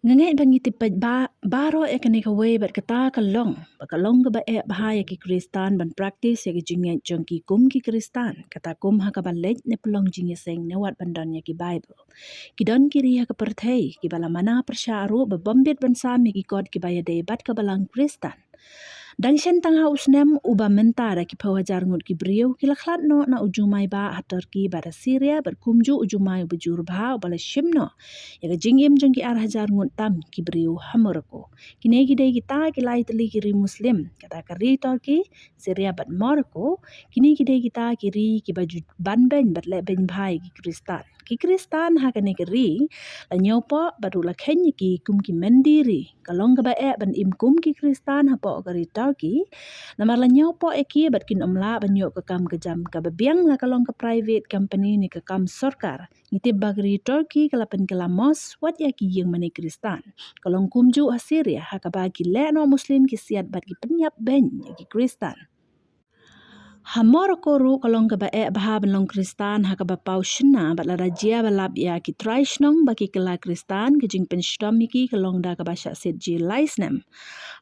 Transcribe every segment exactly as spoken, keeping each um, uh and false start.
Nga ngeit ba ngi tip peit ba baroh ïa kane kawei bad kata ka long ba ka long kaba eh bha ïa ki Khristan ban practice ïa ki jingngeit jong ki kum ki Khristan, kata kum ha kaba leit ne pynlong jingïaseng ne wat ban don ïa ki Baibl. Ki don ki ri ha ka pyrthei kiba la mana pyrshah ruh ba bym bit ban sam ïa ki kot kiba ïadei bad ka balang Khristan. Dang shen tang ha u snem uba mynta da ki phew hajar ngut ki briew ki la khlad noh na u jumai ba ha Turkey bad ha Syria bad kumjuh u jumai uba jur bha uba la shim noh ïa ka jingim jong ki ar hajar ngut tam ki briew ha Morocco. Kine ki dei kita ki lai tylli ki ri Muslim, kata ka ri Turkey, Syria bad Morocco. Kine ki dei kita ki ri kiba ju ban beiñ bad leh beiñ bha ïa ki Khristan. Ki Khristan ha kane ka ri la ñiewpoh bad ruh la kheiñ ïa ki kum ki mendi ri. Ka long kaba eh ban im kum ki Khristan hapoh ka ri Turkey. Namar la ñiewpoh ïa ki bad kin ym lah ban ïoh ka kam ka jam kaba biang, la ka long ka private company ne ka kam sorkar. Ngi tip ba ka ri Turkey ka la pynkylla mosque wat ïa ki ïingmane Khristan. Ka long kumjuh ha Syria ha kaba ki lehnoh Muslim ki siat bad ki pynïap beiñ ïa ki Khristan. Ha Morocco ruh ka long kaba eh bha ban long Khristan ha kaba paw shynna bad lada jia ba lap ïa ki trai shnong ba ki kylla Khristan, ka jingpynshitom ïa ki ka long da kaba shah siat jia lai snem.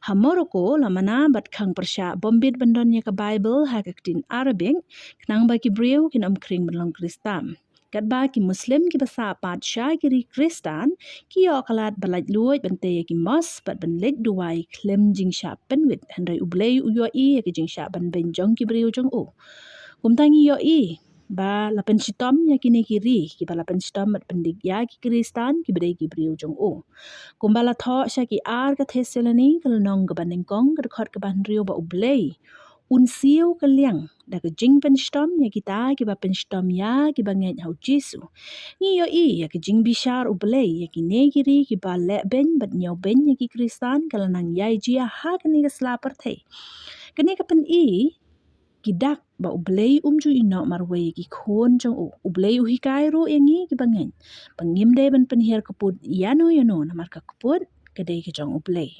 Ha Morocco la mana bad khang pyrshah bym bit ban don ïa ka Baibl ha ka ktien Arabic khnang ba ki briew kin ym khring ban long Khristan. Katba ki Muslim kiba sah pat sha ki ri Khristan ki ïoh ka lad ba laitluid ban tei ïa ki mosque bad ban leit duwai khlem jingshah pynwit, hynrei U Blei u ïohi ïa ka jingshah ban beiñ jong ki briew jong u. Kumta ngi ïohi ba la pynshitom ïa kine ki ri kiba la pynshitom bad pyndik ïa ki Khristan kiba dei ki briew jong u. Kumba la thoh sha ki ar ka Thessaloni ka lynnong kaba nyngkong ka dkhot kaba hynriew ba U Blei un siew ka liang da ka jingpynshitom ïa kita kiba pynshitom ïa kiba ngeit ha U Jisu. Ngi ïohi ïa ka jingbishar U Blei ïa kine ki ri kiba leh beiñ bad ñiew beiñ ïa ki Khristan ka la nang ïai jia ha kane ka sla pyrthei. Kane ka pyni ki dak ba U Blei um ju ïehnoh marwei ïa ki khun jong u. U Blei u hikai ruh ïa ngi kiba ngeit ba ngim dei ban pynhiar kput ïano ïano namar ka kput ka dei ka jong U Blei.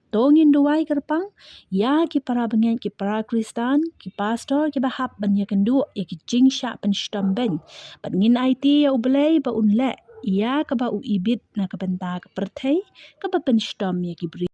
To ngin duwai kyrpang ïa ki para bangeit, ki para Khristan, ki pastor kiba hap ban ïakynduh ïa ki jingshah pynshitom beiñ. Bad ngin aiti ïa U Blei ba un leh ïa kaba u ibit na ka bynta ka pyrthei kaba pynshitom ïa ki briew.